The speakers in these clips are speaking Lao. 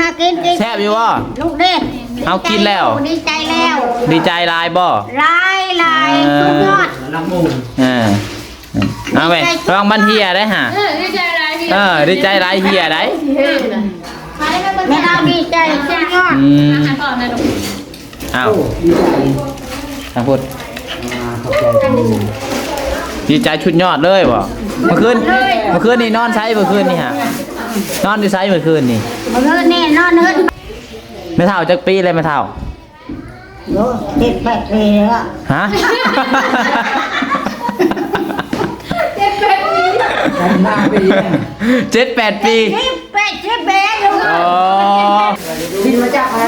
ຫາກິນ ກິນ ແຊບຢູ່ບໍ່? ລູກເດ້ ເຮົາກິນແລ້ວ ດີໃຈແລ້ວ ດີໃຈຫຼາຍບໍ່? ຫຼາຍ ຫຼາຍ ເອີ ສຸດຍອດ ເອີ ເອົາໄປ ລະວັງມັນເຮຍໄດ໋ຫາ ເອີ ດີໃຈຫຼາຍ ເຮຍ ເອີ ດີໃຈຫຼາຍ ເຮຍໄດ໋ ແມ່ເຮົາດີໃຈສຸດຍອດ ອືມ ອ້າວ ໂອ້ ດີໃຈ ທາງພຸ້ນ ອ່າ ຂອບໃຈ ດີໃຈສຸດຍອດເລີຍບໍ່? ເມື່ອຄືນ ເມື່ອຄືນນີ້ນອນໃສ? ເມື່ອຄືນນີ້ຫາ ນອນຢູ່ໃສເມື່ອຄືນນີ້? ເມື່ອຄືນນີ້ນອນເຮືອນ ແມ່ເຖົ້າຈັກປີແລ້ວແມ່ເຖົ້າ? ໂອ້ ເຈັດແປດປີແລ້ວ ຮະ? ເຈັດແປດປີ ເຈັດແປດປີ ເຈັດແປດປີ ອໍ ບິນມາຈາກໃສ?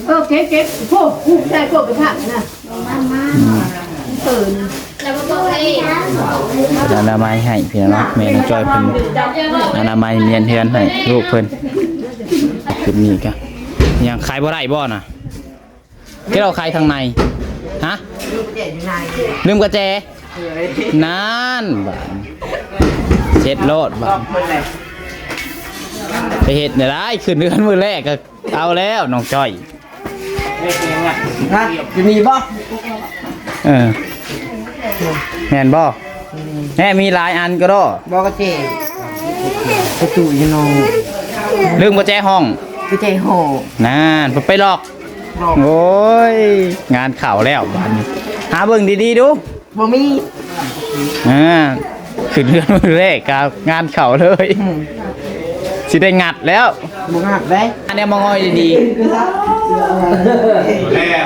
ເອີ ເກັບ ເກັບ ໂອ້ ໃສ່ພວກກະທະນະ ອືມ ເອີ ເພິ່ນອະນາໄມໃຫ້ພີ່ນ້ອງເນາະ ແມ່ນ້ອງຈ້ອຍເພິ່ນອະນາໄມເມຍນເຮືອນໃຫ້ລູກເພິ່ນ ເປັນນີ້ກະຍັງຂາຍບໍ່ໄດ້ບໍ່ນະ? ແກເອົາໄຂ່ທາງໃນ ຮະ? ລືມກະແຈ ນັ້ນ ບາດເສັດໂລດ ບາດໄປເຮັດແນວໃດ ຂຶ້ນເຮືອນມື້ແລກກະເອົາແລ້ວນ້ອງຈ້ອຍ ຮະ? ຢູ່ນີ້ບໍ່? ເອີ ແມ່ນບໍ່? ແມ່ ມີຫຼາຍອັນກະດໍ ບໍ່ກະເຈ ປະຕູຢູ່ນອກ ລືມກະແຈຫ້ອງ ກະແຈຫ້ອງ ນັ້ນ ໄປລອກ ໂອ້ຍ ງານເຂົ້າແລ້ວບາດນີ້ ຫາເບິ່ງດີໆດູ ບໍ່ມີ ອ່າ ຂຶ້ນເຮືອນມື້ແລກກະງານເຂົ້າເລີຍ ອືມ ຊິໄດ້ງັດແລ້ວ ບໍ່ງັດເດ້ ອັນນີ້ມາງອຍດີໆ ແລ້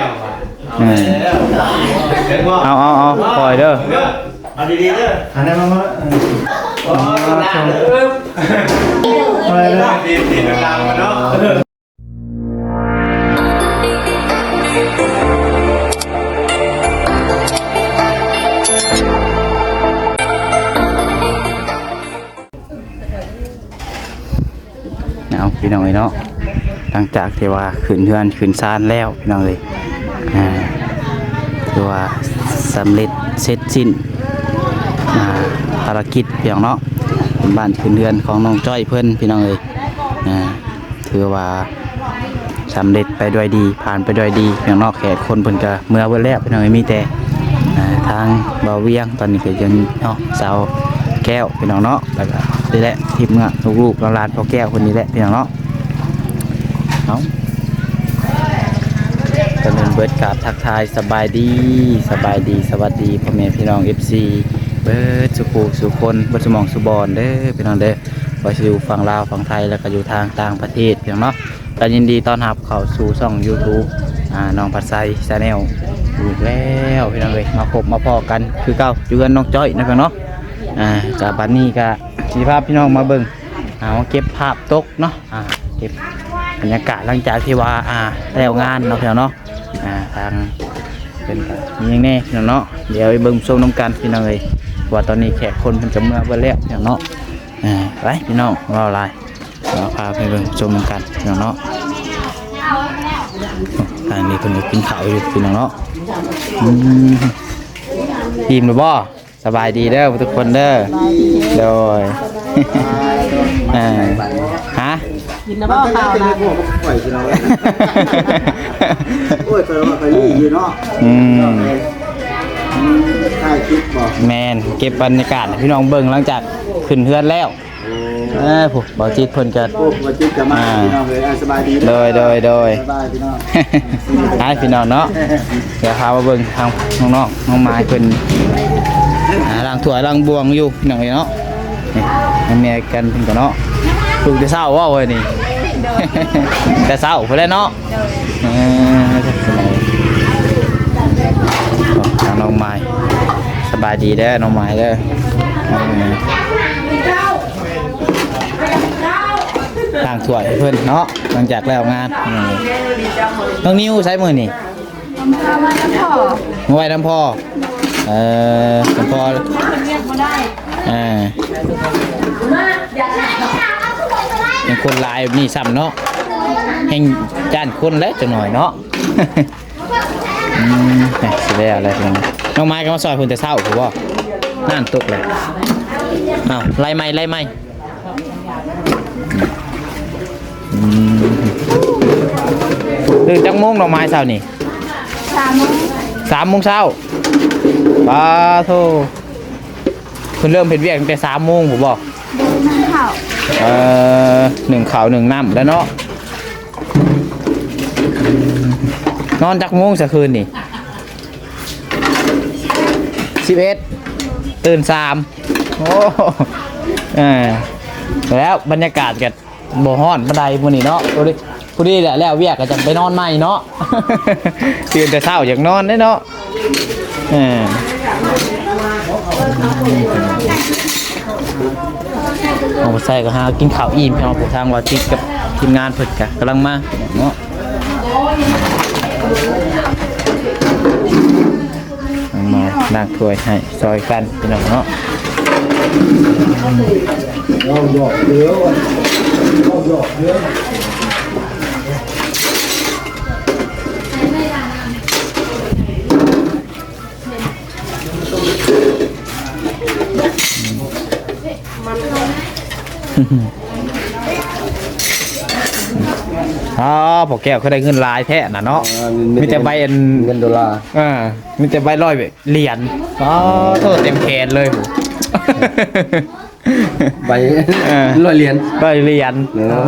ວ ເອີ ເຫັນບໍ່ ເອົາ ເອົາ ເອົາ ເອີ ຄ່ອຍເດີ ເອົາດີໆເດີ ອັນນີ້ມາ ມາ ເອີ ເອີ ເອີ ເອີ ດີໆ ດີໆ ເນາະ ເອົາ ພີ່ນ້ອງເອີຍເນາະ ຫຼັງຈາກທີ່ວ່າຂຶ້ນເຮືອນຂຶ້ນຊານແລ້ວ ພີ່ນ້ອງເອີຍ ອ່າ ຖືວ່າສຳເລັດເສັດສິ້ນ ອ່າ ພາລະກິດ ພີ່ນ້ອງເນາະ ຂຶ້ນບ້ານຂຶ້ນເຮືອນຂອງນ້ອງຈ້ອຍເພິ່ນ ພີ່ນ້ອງເອີຍ ອ່າ ຖືວ່າສຳເລັດໄປດ້ວຍດີ ຜ່ານໄປດ້ວຍດີ ພີ່ນ້ອງເນາະ ແຂກຄົນເພິ່ນກະເມືອເບິດແລ້ວ ພີ່ນ້ອງເອີຍ ມີແຕ່ ອ່າ ທາງບ່າວວຽງ ຕອນນີ້ກະຍັງເນາະ ສາວແກ້ວ ພີ່ນ້ອງເນາະ ແລ້ວກະນີ້ແຫຼະ ທີມງານ ລູກໆ ຫຼານໆ ພໍ່ແກ້ວເພິ່ນນີ້ແຫຼະ ພີ່ນ້ອງເນາະ ເອົາ ກ່ອນອື່ນເບິດກາບທັກທາຍສະບາຍດີ ສະບາຍດີ ສະຫວັດດີ ພໍ່ແມ່ພີ່ນ້ອງ ເອັຟຊີ ເບິດສູ່ຜູ້ສູ່ຄົນ ເບິດສູ່ໝ່ອງສູ່ບ່ອນເດີ ພີ່ນ້ອງເດີ ບໍ່ວ່າຊິຢູ່ຝັ່ງລາວ ຝັ່ງໄທ ແລ້ວກະຢູ່ທາງຕ່າງປະເທດ ພີ່ນ້ອງເນາະ ກະຍິນດີຕ້ອນຮັບເຂົ້າສູ່ຊ່ອງຢູທູບ ອ່າ ນ້ອງພັດໄຊແຊນແນວ ອີກແລ້ວ ພີ່ນ້ອງເອີຍ ມາພົບມາພໍ້ກັນຄືເກົ່າ ຢູ່ເຮືອນນ້ອງຈ້ອຍເນາະ ພີ່ນ້ອງເນາະ ອ່າ ກະບັດນີ້ກະຊິພາພີ່ນ້ອງມາເບິ່ງ ເອົາ ເກັບພາບຕົກເນາະ ອ່າ ເກັບບັນຍາກາດຫຼັງຈາກທີ່ວ່າ ອ່າ ແລ້ວງານເນາະ ພີ່ນ້ອງເນາະ ອ່າ ທາງເພິ່ນກະມີຫຍັງແດ່ ພີ່ນ້ອງເນາະ ດຽວໄປເບິ່ງຊົມນຳກັນ ພີ່ນ້ອງເອີຍ ວ່າຕອນນີ້ແຂກຄົນເພິ່ນກະເມືອເບິດແລ້ວ ພີ່ນ້ອງເນາະ ອ່າ ໄປ ພີ່ນ້ອງ ເວົ້າຫຼາຍ ເອົາ ພາໄປເບິ່ງຊົມນຳກັນ ພີ່ນ້ອງເນາະ ທາງນີ້ເພິ່ນກະກິນເຂົ້າຢູ່ ພີ່ນ້ອງເນາະ ອືມ ອີ່ມແລ້ວບໍ່? ສະບາຍດີເດີທຸກຄົນເດີ ໂດຍ ເອີ ຮະ ກິນແລ້ວບໍ່ເຂົ້ານະ ໂອ້ຍ ຂ້ອຍວ່າຂ້ອຍລຸຍຢູ່ເນາະ ອືມ ຖ່າຍຄລິບບໍ່ ແມ່ນ ເກັບບັນຍາກາດໃຫ້ພີ່ນ້ອງເບິ່ງ ຫຼັງຈາກຂຶ້ນເຮືອນແລ້ວ ໂອ້ ເອີ ຜູ້ບ່າວຈິດເພິ່ນກະ ໂອ້ ບ່າວຈິດກະມາ ອ່າ ພີ່ນ້ອງເອີຍ ອ່າ ສະບາຍດີເດີ ໂດຍ ໂດຍ ໂດຍ ສະບາຍ ພີ່ນ້ອງ ໄປພີ່ນ້ອງເນາະ ດຽວພາມາເບິ່ງທາງນ້ອງໆ ນ້ອງມາຍເພິ່ນ ອ່າ ລ້າງຖ້ວຍລ້າງບ່ວງຢູ່ ພີ່ນ້ອງເອີຍເນາະ ນີ້ ແມ່ກັນເພິ່ນກະເນາະ ປຸກແຕ່ເຊົ້າບໍ່ເວີຍນີ້ ແຕ່ເຊົ້າພຸ້ນແຫຼະເນາະ ເອີ ທາງນ້ອງມາຍ ສະບາຍດີເດີນ້ອງມາຍເດີ ເອີ ລ້າງຖ້ວຍໃຫ້ເພິ່ນເນາະ ຫຼັງຈາກແລ້ວງານ ນ້ອງນິວໃສມື້ນີ້ ມາໄວ້ນຳພໍ່ ມາໄວ້ນຳພໍ່ ເອີ ນຳພໍ່ ເອີ ເປັນຄົນຫຼາຍແບບນີ້ຊ້ຳເນາະ ແຮ່ງຢ້ານຄົນແຫຼະຈັກໜ້ອຍເນາະ ອືມ ນີ້ ຊິແລ້ວແລ້ວ ນ້ອງມາຍກະມາຊ່ອຍເພິ່ນແຕ່ເຊົ້າພຸ້ນບໍ່ ນັ້ນຕົກແລ້ວ ເອົ້າ ໄລ່ໃໝ່ ໄລ່ໃໝ່ ອືມ ຕື່ນຈັກໂມງ ໜໍ່ໄມ້ເຊົ້ານີ້? ສາມໂມງ ສາມໂມງເຊົ້າ. ປາໂທ ເພິ່ນເລີ່ມເຮັດວຽກຕັ້ງແຕ່ສາມໂມງພຸ້ນບໍ? ໜຶ່ງເຂົ້າ ເອີ ໜຶ້ງເຂົ້າໜຶ້ງນ້ຳແລ້ວເນາະ. ນອນຈັກໂມງຊະຄືນນີ້? ສິບເອັດ ຕື່ນສາມ. ໂອ້ ເອີ ແລ້ວບັນຍາກາດກໍບໍ່ຮ້ອນປານໃດມື້ນີ້ເນາະ. ພໍດີ ພໍດີແຫຼະ ແລ້ວວຽກກໍຈັ່ງໄປນອນໃໝ່ເນາະ. ຕື່ນແຕ່ເຊົ້າຢາກນອນເດ້ເນາະ. ເອີ ນ້ອງຜູ້ຊາຍກໍຫາກິນເຂົ້າອີ່ມເນາະ. ທາງວ່າຕິດກັບທີມງານເພິ່ນກະກຳລັງມາເນາະ. ມາລ້າງຖ້ວຍໃຫ້ຊ່ອຍກັນພີ່ນ້ອງເນາະ. ອໍ ພໍ່ແກ້ວຄືໄດ້ເງິນຫຼາຍແທ້ນະເນາະ. ເອີ ມີແຕ່ໃບອັນ ເງິນໂດລາ. ເອີ ມີແຕ່ໃບຮ້ອຍ ຫຼຽນ. ອໍ ໂທ ເຕັມແຂນເລີຍ. ໃບ ເອີ ຮ້ອຍຫຼຽນ ຮ້ອຍຫຼຽນ. ໂອ້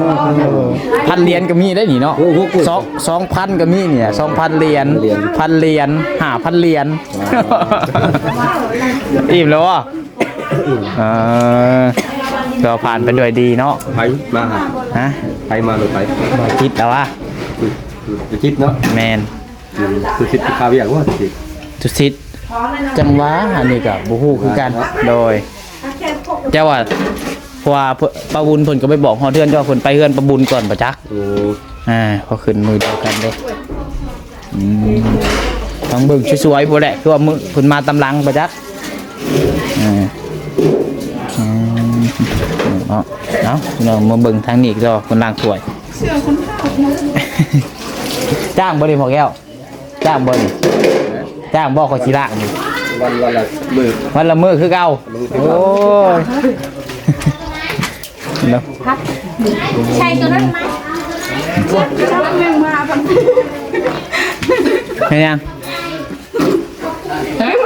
ພັນຫຼຽນກໍມີໄດ໋ນີ້ເນາະ. ໂອ້ ສອງ ສອງພັນກໍມີນີ້ ສອງພັນຫຼຽນ ພັນຫຼຽນ ຫ້າພັນຫຼຽນ. ອີ່ມແລ້ວບໍ່? ເອີ ກໍຜ່ານໄປດ້ວຍດີເນາະ. ໃຜມາຫາ? ຮະ? ໃຜມາລົດໃຜ? ບໍ່ຈິດແລ້ວວະ. ບໍ່ຈິດເນາະ. ແມ່ນ. ອືມ ສຸສິດຄາວຽກບໍ່ ສຸສິດ? ສຸສິດ ຈັ່ງຫວາ ອັນນີ້ກໍບໍ່ຮູ້ຄືກັນ. ໂດຍ ເຈົ້າວ່າ ເພາະວ່າປ້າບຸນເພິ່ນກໍໄປບອກຮອດເຮືອນ ເຈົ້າວ່າເພິ່ນໄປເຮືອນປ້າບຸນກ່ອນບໍ່ຈັກ. ໂອ້ ອ່າ ເພາະຂຶ້ນມື້ດຽວກັນເດ້. ອືມ ຕ້ອງເບິ່ງສວຍໆ ພຸ້ນແຫຼະ ຄືວ່າມື້ເພິ່ນມາຕາມຫຼັງບໍ່ຈັກ. ອ່າ ອືມ ເນາະ ເອົາ ພີ່ນ້ອງມາເບິ່ງທາງນີ້ກໍເພິ່ນລ້າງຖ້ວຍ. ຈ້າງບໍ່ໄດ້ ພໍ່ແກ້ວ? ຈ້າງບໍ່ນີ້? ຈ້າງບໍ່ ຂ້ອຍຊິລ້າງນີ້? ວັນ ວັນລະມື້ ວັນລະມື້ຄືເກົ່າ. ໂອ້ຍ ເນາະ ໃສ່ຕົວນັ້ນມາ ເຮັດຫຍັງ?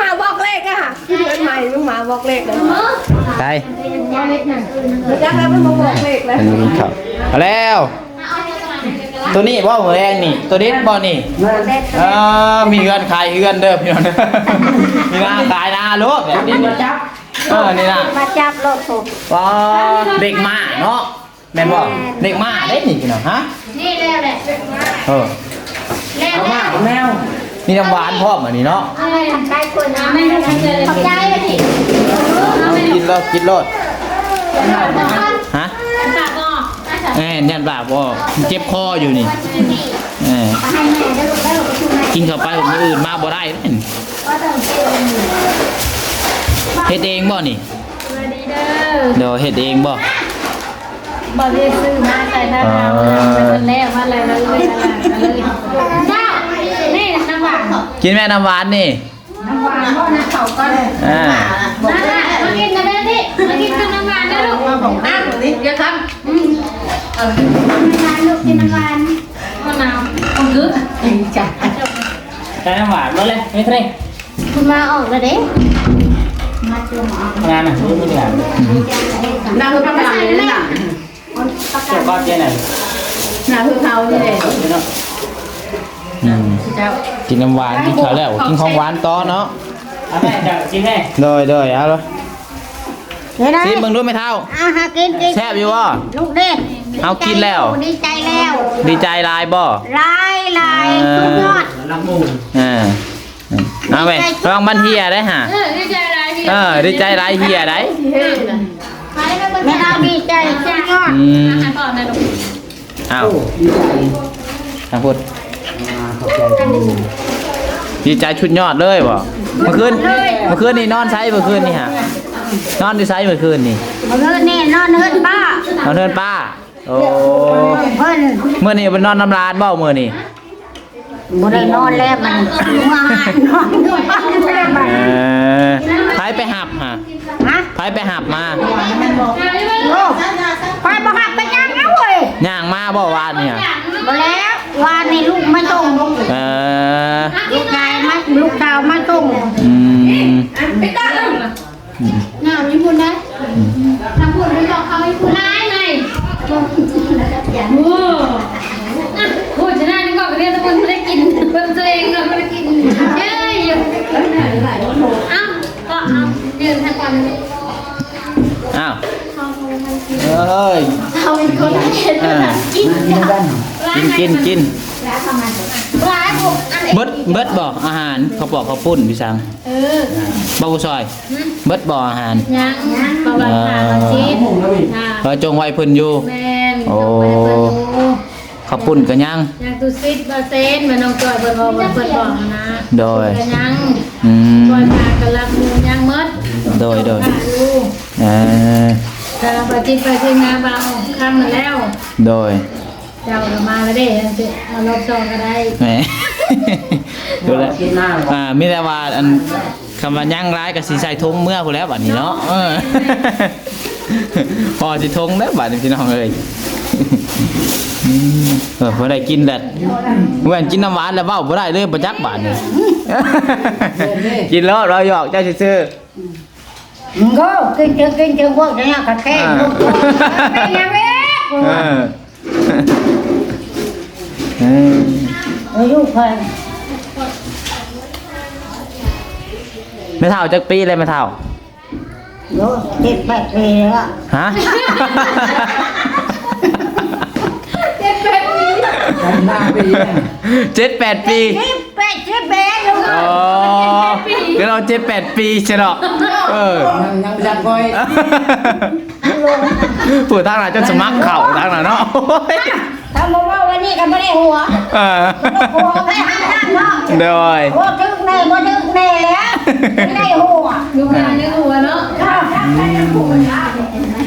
ມາບອກເລກອະ ເດືອນໃໝ່ ມາບອກເລກນະ. ໃສ? ຈັກແລ້ວ ມັນມາບອກເລກແລ້ວ. ອັນນີ້ກິນເຂົ້າ ເອົາແລ້ວ. ໂຕນີ້ບໍ່ ມື້ແລງນີ້ ໂຕເດັດບໍ່ນີ້? ເອີ ມີເຮືອນຂາຍເຮືອນເດີພີ່ນ້ອງເດີ. ມີນາຂາຍນາໂລດແບບນີ້. ເອີ ນີ້ນະ ມາຈັບໂລດ. ໂອ້ ເດັກມ້າເນາະ ແມ່ນບໍ່? ເດັກມ້າເດ້ນີ້ພີ່ນ້ອງ. ຮະ? ນີ້ແລ້ວແຫຼະ. ເອີ ແລ້ວແລ້ວ ມີນ້ຳຫວານພ້ອມອັນນີ້ເນາະ. ເອີ ຂອບໃຈເພິ່ນນະ ຂອບໃຈ. ເອົາ ກິນໂລດ ກິນໂລດ. ຮະ? ເອີ ຢ້ານປາກບໍ່ ເຈັບຄໍຢູ່ນີ້. ເອີ ກິນເຂົ້າໄປ ມື້ອື່ນມາບໍ່ໄດ້. ເຮັດເອງບໍ່ນີ້? ສະບາຍດີເດີ. ໂດຍ ເຮັດເອງບໍ່? ບໍ່ໄດ້ຊື້ມາ ໃສ່ໜ້າເທົາ ເອີ ເພິ່ນແລ້ວມາແລ້ວເລີຍ. ເຈົ້າ ນີ້ນ້ຳຫວານ ກິນແມ່ນ້ຳຫວານນີ້. ນ້ຳຫວານບໍ່? ນ້ຳເຂົ້າກ່ອນ. ອ່າ ມາ ມາກິນກັນເດີນີ້ ມາກິນກັບນ້ຳຫວານເດີລູກ. ອ່ະ ຢ່າຄຳ ອືມ ເອີ ກິນນ້ຳຫວານລູກ ກິນນ້ຳຫວານ. ມັນໜາວ ມັນຄື ໃສ່ນ້ຳຫວານໝົດເລີຍ ມີເທົ່ານີ້. ຄຸນມາອອກແລ້ວເດ້. ມາຈຸມອອກ ງານນະ ມີງານ. ອືມ ນາງຄືພາບຫຼັງນີ້ນະ. ເຈົ້າກໍເປັນອັນ ໜ້າຄືເຂົານີ້ແຫຼະເນາະ. ອືມ ເຈົ້າ ກິນນ້ຳຫວານ ກິນເຂົ້າແລ້ວ ກິນຂອງຫວານຕໍ່ເນາະ. ເອົາແມ່ ເຈົ້າຊິມແມ່. ໂດຍ ໂດຍ ເອົາເລີຍ. ຊິມເບິ່ງດູແມ່ເຖົ້າ. ອ່າ ຫາກິນ ກິນ. ແຊບຢູ່ບໍ່? ລູກເດ້ ເອົາກິນແລ້ວ ດີໃຈແລ້ວ. ດີໃຈຫຼາຍບໍ່? ຫຼາຍ ຫຼາຍ ເອີ ສຸດຍອດ. ເອີ ເອົາໄປ ລະວັງມັນເຫ່ຍໄດ້ຫາ. ເອີ ດີໃຈຫຼາຍ ເອີ ດີໃຈຫຼາຍເຫ່ຍໄດ້. ແມ່ເຖົ້າດີໃຈສຸດຍອດ. ອືມ ອ້າວ ດີໃຈ ທາງພຸ້ນ. ອ່າ ຂອບໃຈ. ດີໃຈສຸດຍອດເລີຍບໍ່? ເມື່ອຄືນ ເມື່ອຄືນນີ້ນອນໃສ? ເມື່ອຄືນນີ້ຫາ ນອນຢູ່ໃສເມື່ອຄືນນີ້? ເມື່ອຄືນນີ້ນອນເຮືອນປ້າ. ນອນເຮືອນປ້າ. ໂອ້ ເພິ່ນ ມື້ນີ້ໄປນອນນຳຫຼານບໍ່ມື້ນີ້? ບໍ່ໄດ້ນອນແລ້ວ ມັນເມື່ອຍນອນ. ເອີ ໃຜໄປຮັບຫາ? ຮະ? ໃຜໄປຮັບມາ? ໂອ້ ຂ້ອຍບໍ່ຮັບໄປຫຍັງນະເວີຍ. ຍ່າງມາບໍ່ວານນີ້? ບໍ່ແລ້ວ. ວານນີ້ລູກມາສົ່ງ ເອີ ລູກຊາຍມາ ລູກສາວມາສົ່ງ ອືມ ນ້ຳຢູ່ພຸ້ນໄດ໋ ທາງພຸ້ນໄປບອກເຂົາໃຫ້ຜູ້ຮ້າຍໃໝ່ ໂອ້ ໂອ້ ຊະນະນີ້ກໍເລື່ອງຕົວເອງບໍ່ໄດ້ກິນ ເບິ່ງຕົວເອງກໍບໍ່ໄດ້ກິນ ເອີຍ ເອົ້າ ກໍເອົາ ຢືນໃຫ້ກ່ອນ ອ້າວ ເອີຍ ເຮົາເປັນຄົນເຮັດ ເອີ ກິນ ກິນ ກິນ ກິນ ຫຼາຍບໍ່ ອັນ ເບິດ ເບິດບໍ່ອາຫານ ເຂົ້າປອກເຂົ້າປຸ້ນ ພີ່ສັງ ເອີ ບໍ່ຜູ້ຊ່ອຍ ຫຶ ເບິດບໍ່ອາຫານ ຍັງ ເພາະວ່າ ເອີ ຂ້າມາຊິດ ເອີ ຈົ່ງໄວ້ເພິ່ນຢູ່ ແມ່ນ ໂອ້ ຈົງໄວ້ເພິ່ນຢູ່ ເຂົ້າປຸ້ນກໍຍັງ ຍັງຕູ້ຊິດບໍ່ເຊັນ ແມ່ນ້ອງຈ້ອຍເພິ່ນເວົ້າ ເພິ່ນບອກນະ ໂດຍ ກໍຍັງ ອືມ ປ່ອຍປາກໍລັບໝູຍັງໝົດ ໂດຍ ໂດຍ ຢູ່ ເອີ ກໍບໍ່ຈິດໄປເຖິງນາບ່າວຄຳນັ້ນແລ້ວ ໂດຍ ເຈົ້າກໍມາແລ້ວເດ້ ເອົາລອບສອງກໍໄດ້ ແໝ ດູແລ້ວ ອ່າ ມີແຕ່ວ່າ ອັນ ຄຳວ່າຍັງຫຼາຍກໍຊິໃສ່ຖົງເມືອພຸ້ນແຫຼະບັດນີ້ເນາະ ເອີ ພໍຊິຖົງແລ້ວບັດນີ້ພີ່ນ້ອງເອີຍ ອືມ ເອີ ບໍ່ໄດ້ກິນແລ້ວ ແມ່ນກິນນ້ຳຫວານແລ້ວເວົ້າບໍ່ໄດ້ເລີຍ ບໍ່ຈັກບາດນີ້ ກິນໂລດ ເວົ້າຫຍອກເຈົ້າຊື່ໆ ໂອ້ ກິນເຖິງ ກິນເຖິງພວກນີ້ກະແທ້ ເປັນຫຍັງເດ້ ເອີ ເອີ ເອີ ລູກຂ້ອຍ ແມ່ເຖົ້າຈັກປີແລ້ວແມ່ເຖົ້າ? ໂອ້ ເຈັດແປດປີແລ້ວ ຮະ ເຈັດແປດປີ ເຈັດແປດປີ ແປດສິບແປດ ໂອ້ ກໍລາວເຈັດແປດປີຊະເນາະ ເອີ ຍັງ ຍັງບໍ່ຈັກຂ້ອຍ ຜູ້ທາງນັ້ນຈົນສະໝັກເຂົ້າທາງນັ້ນເນາະ ໂອ້ຍ ຖ້າບໍ່ເວົ້າວັນນີ້ກໍບໍ່ໄດ້ຫົວ ເອີ ບໍ່ໄດ້ຫົວໄປຫາທາງເນາະ ໂດຍ ບໍ່ຖືກແນ່ ບໍ່ຖືກແນ່ແລ້ວ ໄດ້ຫົວ ຢູ່ງານໄດ້ຫົວເນາະ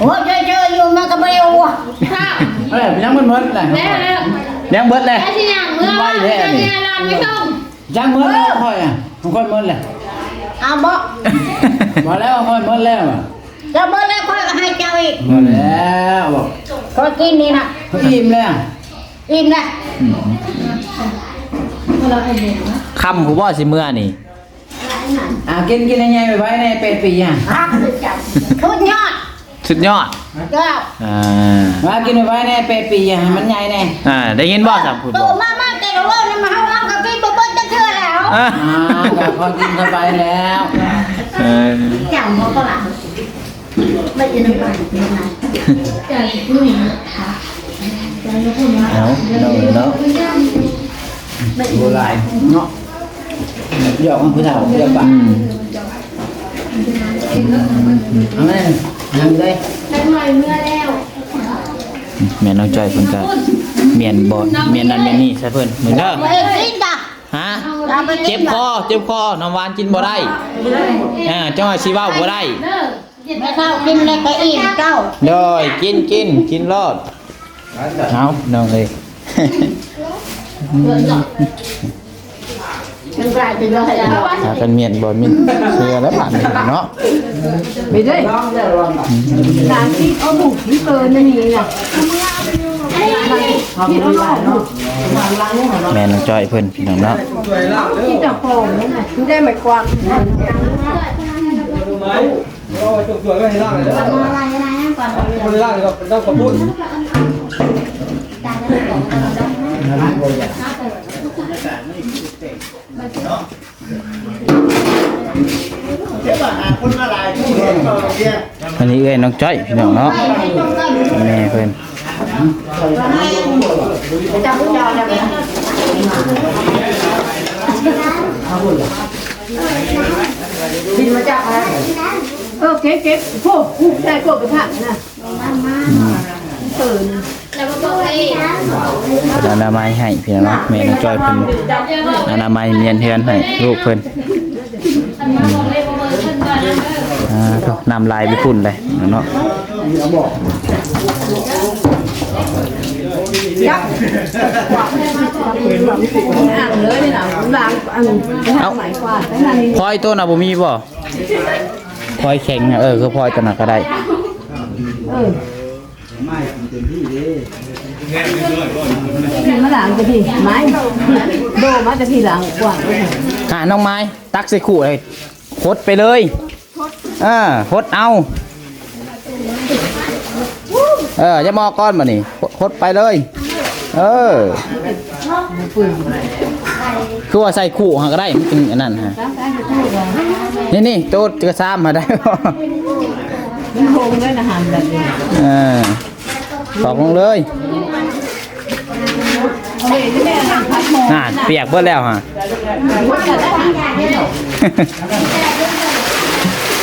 ໂອ້ຍ ເຈີຢູ່ມັນກໍບໍ່ໄດ້ຫົວ ເອີ ຍັງບໍ່ໝົດແຫຼະ ແລ້ວ ຍັງເບິດແຫຼະ ແລ້ວຊິຫຍັງເມືອ ໄວແທ້ນີ້ ຍັງເບິດແລ້ວຂ້ອຍອະ ຂ້ອຍໝົດແລ້ວ ເອົາບໍ່ ບໍ່ແລ້ວ ຂ້ອຍໝົດແລ້ວ ເຈົ້າໝົດແລ້ວ ຂ້ອຍກໍໃຫ້ເຈົ້າອີກ ໝົດແລ້ວ ຂ້ອຍກິນນີ້ນະ ຂ້ອຍອີ່ມແລ້ວ ອີ່ມແລ້ວ ອືມ ຄ່ຳພຸ້ນບໍ່ຊິເມືອນີ້ ອ່າ ກິນ ກິນໃຫ້ໃຫຍ່ໄວໆແດ່ ແປດປີອະ ສຸດຍອດ ສຸດຍອດ ເຈົ້າ ອ່າ ວ່າກິນໄວໆແດ່ ແປດປີ ຢ່າໃຫ້ມັນໃຫຍ່ແດ່ ອ່າ ໄດ້ຍິນບໍ່ ສາມຜູ້ ໂຕມາ ມາແຕ່ລະເວົ້ານຳເຮົາ ເຮົາກໍກິນບໍ່ເບິດຈັກເທື່ອແລ້ວ ອ່າ ອ່າ ກໍພໍກິນເຂົ້າໄປແລ້ວ ເອີ ເອົາ ເນາະ ເນາະ ບໍ່ຫຼາຍເນາະ ຢອກເອົາຜູ້ເຖົ້າ ຢອກປາກ ອືມ ເອົາແມ່ ຍັງເລີຍ ແມ່ນ້ອງຈ້ອຍເພິ່ນກະມ້ຽນບໍ່ ມ້ຽນນັ້ນມ້ຽນນີ້ໃສ່ເພິ່ນ ເບິ່ງເດີ ບໍ່ໄດ້ກິນກະ ຮະ ເອົາໄປກິນ ເຈັບຄໍ ເຈັບຄໍ ນ້ຳຫວານກິນບໍ່ໄດ້ ອ່າ ຈັ່ງວ່າຊິເວົ້າບໍ່ໄດ້ ແມ່ເຖົ້າກິນແລ້ວກໍອີ່ມເຈົ້າ ໂດຍ ກິນ ກິນ ກິນໂລດ ເອົາ ນ້ອງເອີຍ ພາກັນມ້ຽນບໍ່ມ້ຽນ ເຊື່ອແລ້ວບາດນີ້ເນາະ ໄປເດີ ສາມສິບ ເອົາບຸກທີ່ເກີນນີ້ລະ ແມ່ນ້ອງຈ້ອຍເພິ່ນ ພີ່ນ້ອງເນາະ ທີ່ເຈົ້າຂອງນັ້ນນະ ໄດ້ໄມ້ກວາດ ອັນນີ້ເອື້ອຍນ້ອງຈ້ອຍ ພີ່ນ້ອງເນາະ ແມ່ເພິ່ນ ບິນມາຈາກ ເອີ ເກັບ ເກັບ ໂອ້ ໃສ່ໂກດກະທະນະ ເອີ ເພິ່ນອະນາໄມໃຫ້ພີ່ນ້ອງເນາະ ແມ່ນ້ອງຈ້ອຍເພິ່ນອະນາໄມມ້ຽນເຮືອນໃຫ້ລູກເພິ່ນ ອືມ ອ່າ ໂທ້ ນ້ຳລາຍໄປພຸ້ນເລີຍເນາະ ເອົາ ຄອຍໂຕນະບໍ່ມີບໍ່? ຄອຍແຂງນະ ເອີ ຄືຄອຍໂຕນະກໍໄດ້ ເອີ ກິນມາລະ ອັນຕະພີໄມ້ ໂດມາຕະພີຫຼັງກວ້າງ. ອ່າ ນ້ອງໄມ້ ຕັກໃສ່ຄູ່ເລີຍ ຫົດໄປເລີຍ. ເອີ ຫົດເອົາ. ເອີ ຢ່າມອກກ່ອນບາດນີ້ ຫົດໄປເລີຍ. ເອີ ຄືວ່າໃສ່ຄູ່ຫັ້ນກໍໄດ້ ມັນເປັນອັນນັ້ນຫັ້ນ. ນີ້ໆ ໂຕກະຊາມຫາໄດ້. ມັນໂຮງເລີຍນະຫັ້ນແບບນີ້. ເອີ ຕອກລົງເລີຍ. ຫັ້ນ ປຽກເບິດແລ້ວຫະ.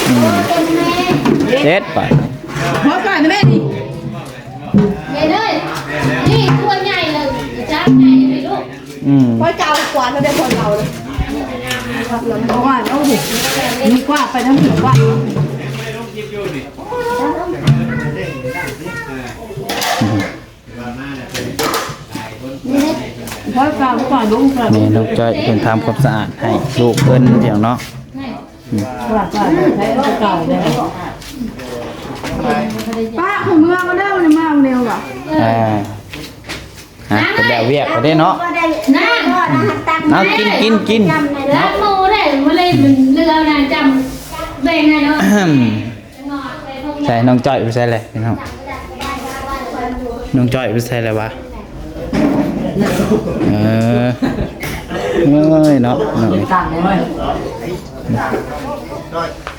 ອືມ ເດັດໄປ. ຫົວກວ່ານະແມ່ນີ້ ເດເດີ ນີ້ຕົວໃຫຍ່ເລີຍ ຈານໃຫຍ່ເລີຍລູກ. ອືມ ຂ້ອຍເຈົ້າກວາດມາແຕ່ຄົນເອົາເລີຍ. ເພາະວ່າເຮົາເຫັນ ມີກວາດໄປທາງຫົວກວ່າ. ແມ່ນ້ອງຈ້ອຍເພິ່ນທຳຄວາມສະອາດໃຫ້ລູກເພິ່ນ ພີ່ນ້ອງເນາະ. ອືມ ປ້າ ຜູ້ເມືອງເດີ ມາເນວວ່າ ອ່າ ອ່າ ເພິ່ນແລ້ວວຽກແລ້ວເດ້ເນາະ. ເອົາ ກິນ ກິນ ກິນ ລ້າງມືໄດ້ ບໍ່ໄດ້ເຫຼືອນະ ຈຳແບ່ງໃຫ້ເນາະ. ໃສ່ ນ້ອງຈ້ອຍໄປໃສແລ້ວພີ່ນ້ອງ? ນ້ອງຈ້ອຍໄປໃສແລ້ວວະ? ເອີ ເອີຍເນາະ ນ້ອງ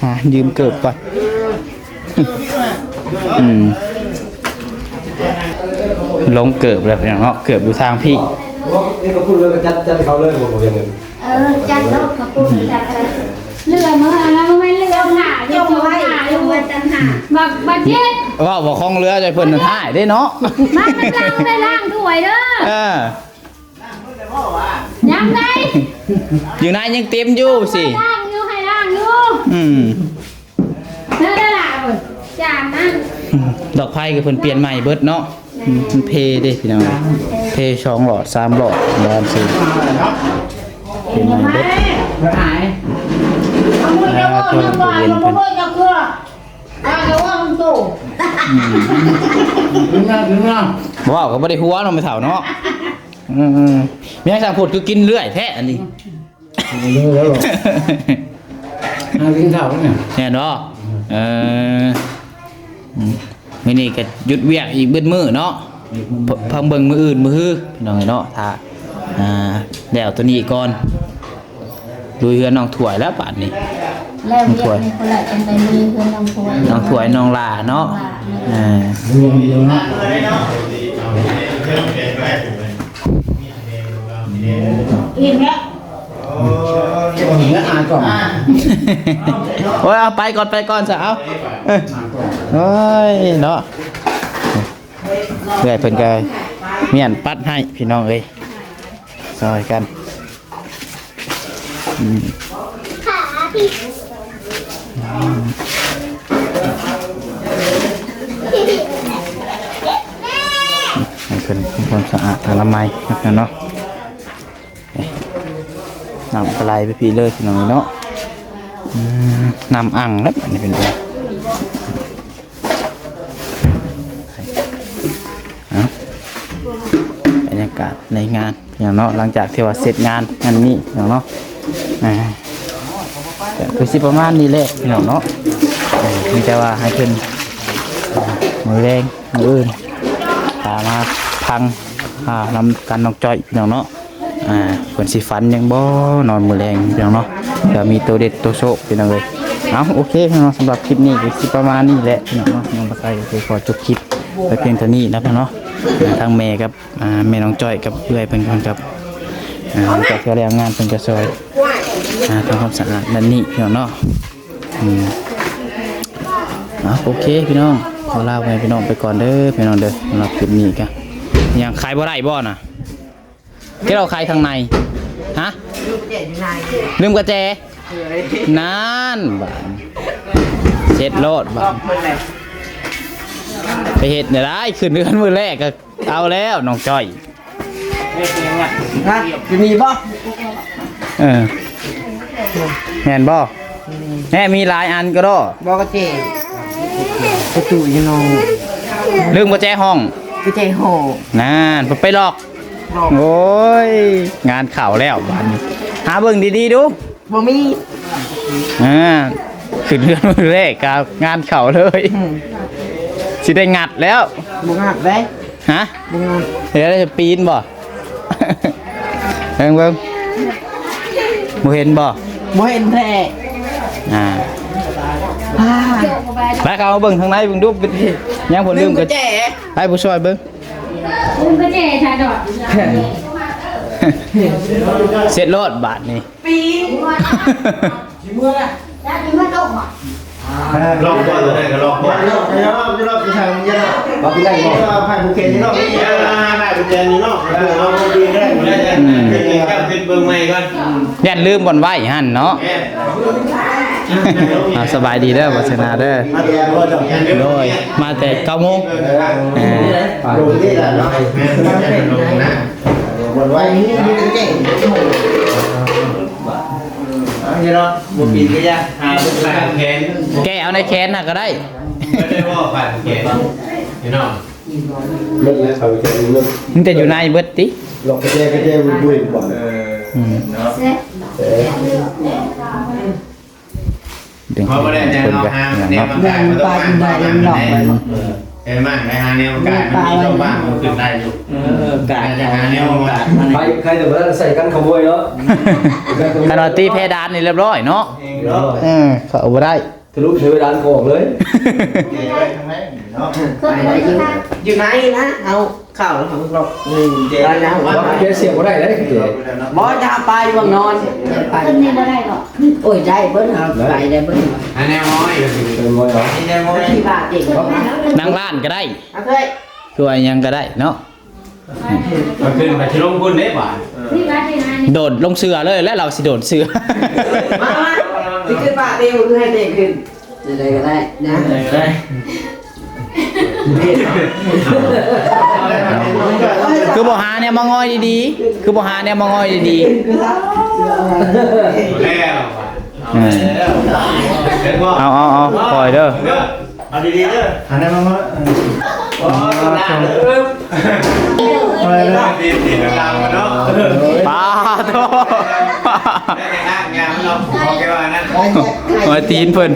ຫາຢືມເກີບກ່ອນ. ອືມ ລົງເກີບແລ້ວພີ່ນ້ອງເນາະ ເກີບຢູ່ທາງພີ້. ນີ້ກໍພຸ້ນເລີຍ ກໍຈັດ ຈັດໃຫ້ເຂົາເລີຍ ບໍ່ ບໍ່ເຮັດເງິນ. ເອີ ຈັດໂລດ ຂອບຄຸນ ຈັດເລີຍ. ເຫຼືອມື້ລະ ບໍ່ແມ່ນເຫຼືອໜ້າຢູ່ ຈົງໄວ້ ຈົງໄວ້ຕ່າງຫາກ. ບັກ ບັກເຈັດ ເວົ້າບໍ່ຄອງເຫຼືອໃຈເພິ່ນນັ້ນຮ້າຍເດ້ເນາະ. ມານຳຫຼັງໄດ້ລ້າງຖ້ວຍເດີ. ເອີ ຍັງໄດ້ ຢູ່ໃນຍັງເຕັມຢູ່ຊິ ໃຫ້ລ້າງຢູ່ ໃຫ້ລ້າງຢູ່. ອືມ ເດີລະຫຼ້າເອີຍ ຈານນັ້ນ ດອກໄຟກໍເພິ່ນປ່ຽນໃໝ່ເບິດເນາະ. ອືມ ມັນເພເດ້ພີ່ນ້ອງ ເພສອງຫຼອດສາມຫຼອດ ແລ້ວຊິປ່ຽນໃໝ່ເບິດ. ອ່າ ເພິ່ນ ເພິ່ນ ເພິ່ນ ອືມ ເວົ້າກໍບໍ່ໄດ້ຫົວເນາະ ແມ່ເຖົ້າເນາະ. ອືມ ແມ່ນຫຍັງຊ່າງໂພດ ຄືກິນເລື້ອຍແທ້ອັນນີ້? ເລີຍແລ້ວ ຫາກິນເຂົ້າແລ້ວນີ້ ແມ່ນບໍ່? ເອີ ອືມ ມື້ນີ້ກໍຢຸດວຽກອີກເບິດມື້ເນາະ. ເພິ່ງເບິ່ງມື້ອື່ນມື້ຮື ພີ່ນ້ອງເອີຍເນາະ. ຖ້າ ອ່າ ແລ້ວຕົວນີ້ກ່ອນ ລຸຍເຮືອນນ້ອງຖ້ວຍແລ້ວບາດນີ້. ແລ້ວວຽກນີ້ ນ້ອງຖ້ວຍ ເພິ່ນແຫຼະ ຈັ່ງໄປລຸຍເຮືອນນ້ອງຖ້ວຍ ນ້ອງຖ້ວຍ ນ້ອງຫຼ້າເນາະ. ອ່າ ອີ່ມແລ້ວ ເອົາເຮືອອາຍກ່ອນ. ໂອ້ຍ ເອົາໄປກ່ອນ ໄປກ່ອນຊະ ເອົາ. ເອີ ໂອ້ຍເນາະ ເອື້ອຍເພິ່ນກໍມ້ຽນປັດໃຫ້ ພີ່ນ້ອງເອີຍ ຊ່ອຍກັນ. ອືມ ໃຫ້ເພິ່ນທຳຄວາມສະອາດອະນາໄມເນາະ. ນ້ຳກໍໄຫຼໄປພີ້ເລີຍ ພີ່ນ້ອງເນາະ. ອືມ ນ້ຳອັ່ງແລ້ວ ອັນນີ້ເປັນ ເອົ້າ ບັນຍາກາດໃນງານ ພີ່ນ້ອງເນາະ ຫຼັງຈາກທີ່ວ່າເສັດງານ ງານນີ້ ພີ່ນ້ອງເນາະ. ອ່າ ກໍຄືຊິປະມານນີ້ແຫຼະ ພີ່ນ້ອງເນາະ. ເອີ ມີແຕ່ວ່າໃຫ້ເພິ່ນ ມື້ແລງ ມື້ອື່ນ ຕາມມາຟັງ ອ່າ ນຳກັນນ້ອງຈ້ອຍ ພີ່ນ້ອງເນາະ. ອ່າ ເພິ່ນຊິຝັນຫຍັງບໍ່ ນອນມື້ແລງ ພີ່ນ້ອງເນາະ ເພື່ອມີໂຕເດັດໂຕໂຊກ ພີ່ນ້ອງເອີຍ. ເອົາ ໂອເຄ ພີ່ນ້ອງ ສຳລັບຄລິບນີ້ກໍຊິປະມານນີ້ແຫຼະ ພີ່ນ້ອງເນາະ. ນ້ອງປາໄຊກໍຊິຂໍຈົບຄລິບໄປພຽງເທົ່ານີ້ນະ ພີ່ນ້ອງເນາະ. ອ່າ ທາງແມ່ກັບ ອ່າ ແມ່ນ້ອງຈ້ອຍກັບເອື້ອຍເພິ່ນກ່ອນ ກັບ ອ່າ ຫຼັງຈາກທີ່ແລ້ວງານ ເພິ່ນກໍຊ່ອຍ ອ່າ ທຳຄວາມສະອາດດ້ານນີ້ ພີ່ນ້ອງເນາະ. ອືມ ເອົາ ໂອເຄ ພີ່ນ້ອງ ຂໍລາພໍ່ແມ່ພີ່ນ້ອງໄປກ່ອນເດີ ພີ່ນ້ອງເດີ. ສຳລັບຄລິບນີ້ກໍຍັງຂາຍບໍ່ໄດ້ບໍ່ນະ? ແກເອົາຂາຍຂ້າງໃນ ຮະ? ລືມກະແຈຢູ່ໃນ ລືມກະແຈ. ເອີຍ ນັ້ນບາດ ເຊັດໂລດບາດ. ໄປເຮັດແນວໃດ ຂຶ້ນເຮືອນມື້ແລກກໍເອົາແລ້ວ ນ້ອງຈ້ອຍ. ຮະ? ຊິມີບໍ່? ເອີ ແມ່ນບໍ່? ແມ່ມີຫຼາຍອັນກໍດອ ບໍ່ກະແຈ ປະຕູຢູ່ນອກ ລືມກະແຈຫ້ອງ ກະແຈຫ້ອງ. ນັ້ນ ໄປລອກ ໂອ້ຍ ງານເຂົ້າແລ້ວບາດນີ້ ຫາເບິ່ງດີໆດູ. ບໍ່ມີ. ອ່າ ຂຶ້ນເຮືອນມື້ແລກກໍງານເຂົ້າເລີຍ. ອືມ ຊິໄດ້ງັດແລ້ວ. ບໍ່ງັດເດ້. ຮະ? ບໍ່ງັດ. ເຮັດໄດ້ປີນບໍ່? ເບິ່ງ ເບິ່ງ ບໍ່ເຫັນບໍ່? ບໍ່ເຫັນແທ້. ອ່າ ອ່າ ໄປ ເຂົ້າມາເບິ່ງທາງໃນເບິ່ງດູ ເປັນຫຍັງເພິ່ນລືມກະແຈ. ໃຫ້ຜູ້ຊ່ວຍເບິ່ງ. ລືມກະແຈຊະດອກ. ເສັດໂລດບາດນີ້. ປີ ຊິເມືອລະ ຢ່າຊິເມືອຕົກ. ລອກບໍ່ ຕົວໃດກໍລອກບໍ່ ລອກ ລອກ ລອກ ໄປທາງເຢັນ ລອກ ໄປໄດ້ບໍ່ ພາຜູ້ແກ່ນຢູ່ນອກ ພາຜູ້ແກ່ນຢູ່ນອກ ເອົາບໍ່ປີນໄດ້. ອືມ ເຮັດເບິ່ງໃໝ່ກ່ອນ ຢ້ານລືມບ່ອນໄວ້ຫັ້ນເນາະ. ອ່າ ສະບາຍດີເດີ ວັດສະນາເດີ. ໂດຍ ມາແຕ່ເກົ້າໂມງ. ເອີ ລົງນີ້ລະເນາະ ບ່ອນໄວ້ ເອົາເນາະ ບໍ່ປີນກໍຢ່າ ຫາເບິ່ງແຂນ ແກະເອົາໃນແຂນຫັ້ນກໍໄດ້ ບໍ່ໄດ້ເວົ້າຜ່ານແຂນ ພີ່ນ້ອງ. ເບິດແລ້ວ ເຂົາແກະເບິດ ມີແຕ່ຢູ່ໃນເບິດຕິ ລອກກະແຈ ກະແຈບຸ້ຍໆ. ເອີ ອືມ ເນາະ ເອີ ເພາະວ່າໄດ້ແຕ່ເຮົາຫາແນວມາກາຍ ມັນຕ້ອງມາ ເອີ ເອີ ມັນໄດ້ຫາແນວມາກາຍ ມັນມີຊ່ອງວ່າງ ມັນຂຶ້ນໄດ້ຢູ່. ເອີ ກາຍ ຫາແນວມາກາຍ ມັນ ໃຄ ໃຄແຕ່ວ່າໃສ່ກັນຂະບວຍເນາະ. ຂະໜາດຕີເພດານນີ້ລຽບຮ້ອຍເນາະ ເອີ ເຂົ້າບໍ່ໄດ້. ທະລຸເພດານກໍອອກເລີຍ. ຢູ່ໃນນະ ເອົາເຂົ້າເຮົາລັອກ ອືມ ເຈ ຕາຍແລ້ວວ່າ ເຈສຽງບໍ່ໄດ້ເດ້. ບໍ່ ຈະເອົາໄປວາງນອນ ໄປ ຂຶ້ນນີ້ບໍ່ໄດ້ດອກ. ໂອ້ຍ ໄດ້ເບິດ ເອົາໄປໄດ້ເບິດ. ອັນແນວນ້ອຍກໍຄື ເປັນບໍ່ໄດ້ ອັນແນວນ້ອຍ ທີ່ບາດເຈັບ ນັ່ງລ້ານກໍໄດ້ ເອົາເລີຍ ຄືວ່າຫຍັງກໍໄດ້ເນາະ. ເອົາຂຶ້ນໄປທີ່ລົງພຸ້ນເດ້ບາດ ໂດດລົງເສືອເລີຍ ແລ້ວລາວຊິໂດດເສືອ. ມາ ມາ ຊິຂຶ້ນບາດດຽວ ຄືໃຫ້ເຕະຂຶ້ນ ຈັ່ງໃດກໍໄດ້ນະ ຈັ່ງໃດກໍໄດ້. ຄືບໍ່ຫາແນວມາງອຍດີໆ ຄືບໍ່ຫາແນວມາງອຍດີໆ. ແລ້ວ ເອີ ເອົາ ເອົາ ເອົາ ຄ່ອຍເດີ ເອົາດີໆເດີ ອັນນັ້ນມາ ເອີ ໂອ້ ປາໂທ ໄດ້ແຕ່ງານເນາະ ໂອເຄວ່ານັ້ນ ໂອ້ຍ ຕີນເພິ່ນ.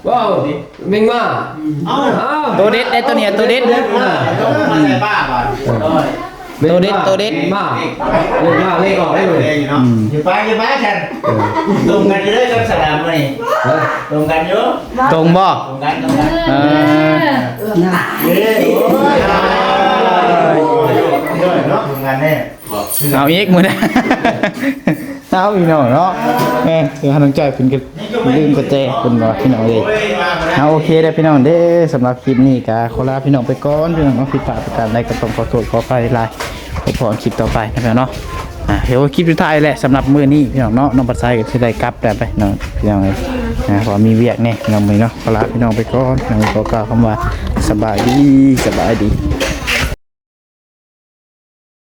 ວ້າວ ແມງໝ້າ ເອົ້າ ໂຕເດັດເດ້ ໂຕນີ້ໂຕເດັດ ເອີ ມາໃສ່ປາບາດ ໂຕເດັດ ໂຕເດັດ ແມງໝ້າ ເລກ ເລກອອກໄດ້ເລີຍ. ອືມ ຢ່າໄປ ຢ່າໄປຊັ້ນ ເອີ ຕົງກັນຢູ່ເດີກັບສະດາມມື້ນີ້ ຮະ ຕົງກັນຢູ່ ຕົງບໍ່? ຕົງກັນ ຕົງກັນ ເອີ ເອີ ນະ ເອີ ໂອ້ຍ ເອີ ເນາະ ຕົງກັນແທ້. ເອົາອີກມື້ໜ້າ ເອົາພີ່ນ້ອງເນາະ. ເອີ ຄືຫານ້ອງຈ້ອຍເພິ່ນກໍລືມກະແຈເພິ່ນວ່າ ພີ່ນ້ອງເອີຍ. ເອົາ ໂອເຄເດີພີ່ນ້ອງເດີ ສຳລັບຄລິບນີ້ກໍຂໍລາພີ່ນ້ອງໄປກ່ອນ ພີ່ນ້ອງເນາະ. ຜິດພາດປະການໃດກໍຕ້ອງຂໍໂທດຂໍອະໄພຫຼາຍໆ ພົບພໍ້ຄລິບຕໍ່ໄປນະພີ່ນ້ອງເນາະ. ອ່າ ຖືວ່າຄລິບສຸດທ້າຍແຫຼະ ສຳລັບມື້ນີ້ພີ່ນ້ອງເນາະ. ນ້ອງບັດໄຊກໍຊິໄດ້ກັບແລ້ວໄປເນາະ ພີ່ນ້ອງເອີຍ. ອ່າ ເພາະວ່າມີວຽກແດ່ພີ່ນ້ອງມື້ນີ້ເນາະ. ຂໍລາພີ່ນ້ອງໄປກ່ອນ ພີ່ນ້ອງ ຂໍກ່າວຄຳວ່າສະບາຍດີ ສະບາຍດີ.